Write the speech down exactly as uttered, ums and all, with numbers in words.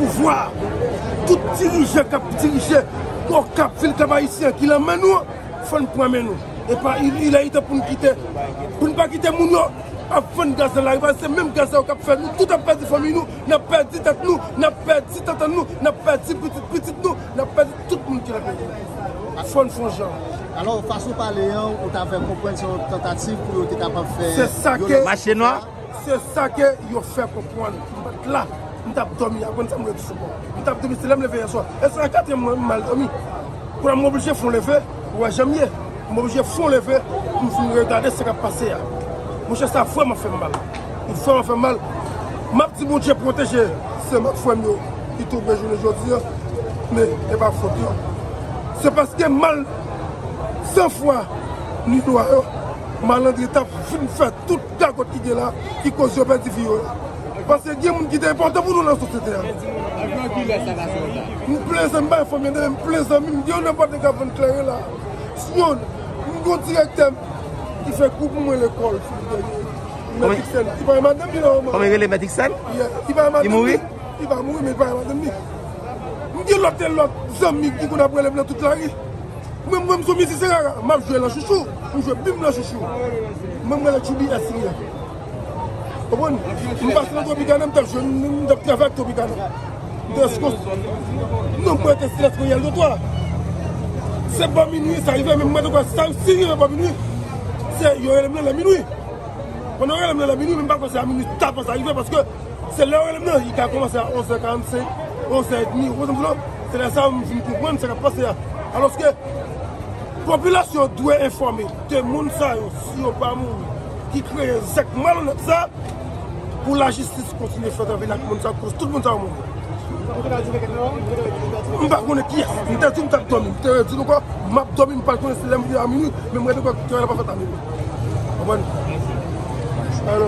Pouvwa, tout dirijan k ap dirije Okap, vil Kap Ayisyen ki nan men nou, fò n pran men nou. E pa, il, il est temps pou n kite, pou n pa kite moun yo ap vann gaz nan lari, paske se menm gaz sa yo k ap fè nou tout ap pèdi fanmi nou, n ap pèdi tèt nou, n ap pèdi tantan nou, n ap pèdi pitit pitit nou, n ap pèdi tout moun ki nan peyi. Fò n fè yon jan. Alò, fason w pale an, ou ta fè konprann se yon tantativ pou yo te kapab fè... Se sa ke... Mache nwa. Se sa ke yo fè konprann. M pa t la, m t ap dòmi, aprann sa m redi sou kò. M t ap dòmi, se lè m leve yè swa. E se a katrè m, m al dòmi. Kounye a m oblije fè yon leve, ou wè jan m ye. M oblije fè yon leve, m vin regade sa k ap pase a. Monchè, sa vrèman fè m mal. Li vrèman fè m mal. M ap di Bondye pwoteje se m ak frè m yo ki tonbe jounen jodi a, men e pa fòt yo. Se paske mal san fwa ni lwa yo, malandren t ap vin fè tout gagot ki gen la, ki koz yo pèdi vi yo la. Paske gen moun ki te enpòtan pou nou nan sosyete a. M plen zanmi, m bay fanmi an, m plen zanmi m, gen yon nenpòt nèg k ap vann kleren la. Si yon, m gon direktè m ki fè kou pou mwen lekòl, Mèt Iksen. Li pa madanm li la, kòman? Kòman rele Mèt Iksen? Yeah, li pa madanm li. Li mouri? Li pa mouri, men li pa madanm li. M gen lòt e lòt zanmi ki konn ap rele m nan tout lari. Mwen, mwen, m sou mizik se rara. M ap jwe lan chouchou. M jwe bim lan chouchou. Mwen, mwen, le Choubi S li ye. Konprann? M pase nan Tropicana, m t ap jwe, m, m t ap travay ak Tropicana. M te eskos. Non, mwen te silans mwen yal do twa. Se bò minwi, sa rive, men mwen te kwè sa, si rive bò minwi, se yo rele m nan lè minwi. Pandan yo rele m nan lè minwi, men m pa kwè se a minwi ta panse a rive, paske se lè yo rele m nan, li ka kòmanse a onz è karannsenk, onz è edmi, ou konprann sa m di la? Se lè sa a m vin konprann sa k ap pase a. Alòske, popilasyon dwe enfòme de moun sa yo, si yo pa mouri, ki kreye zak malonèt sa, pou lajistis kontinye fè travay l ak moun sa, koz tout moun sa yo mouri. M pa konnen kiyès, m te di m t ap dòmi, m te di nou ankò, m ap dòmi, m pa konnen si lè m rive a minwi, men m rete kwè travay la pa fèt a minwi. Konprann? Alò.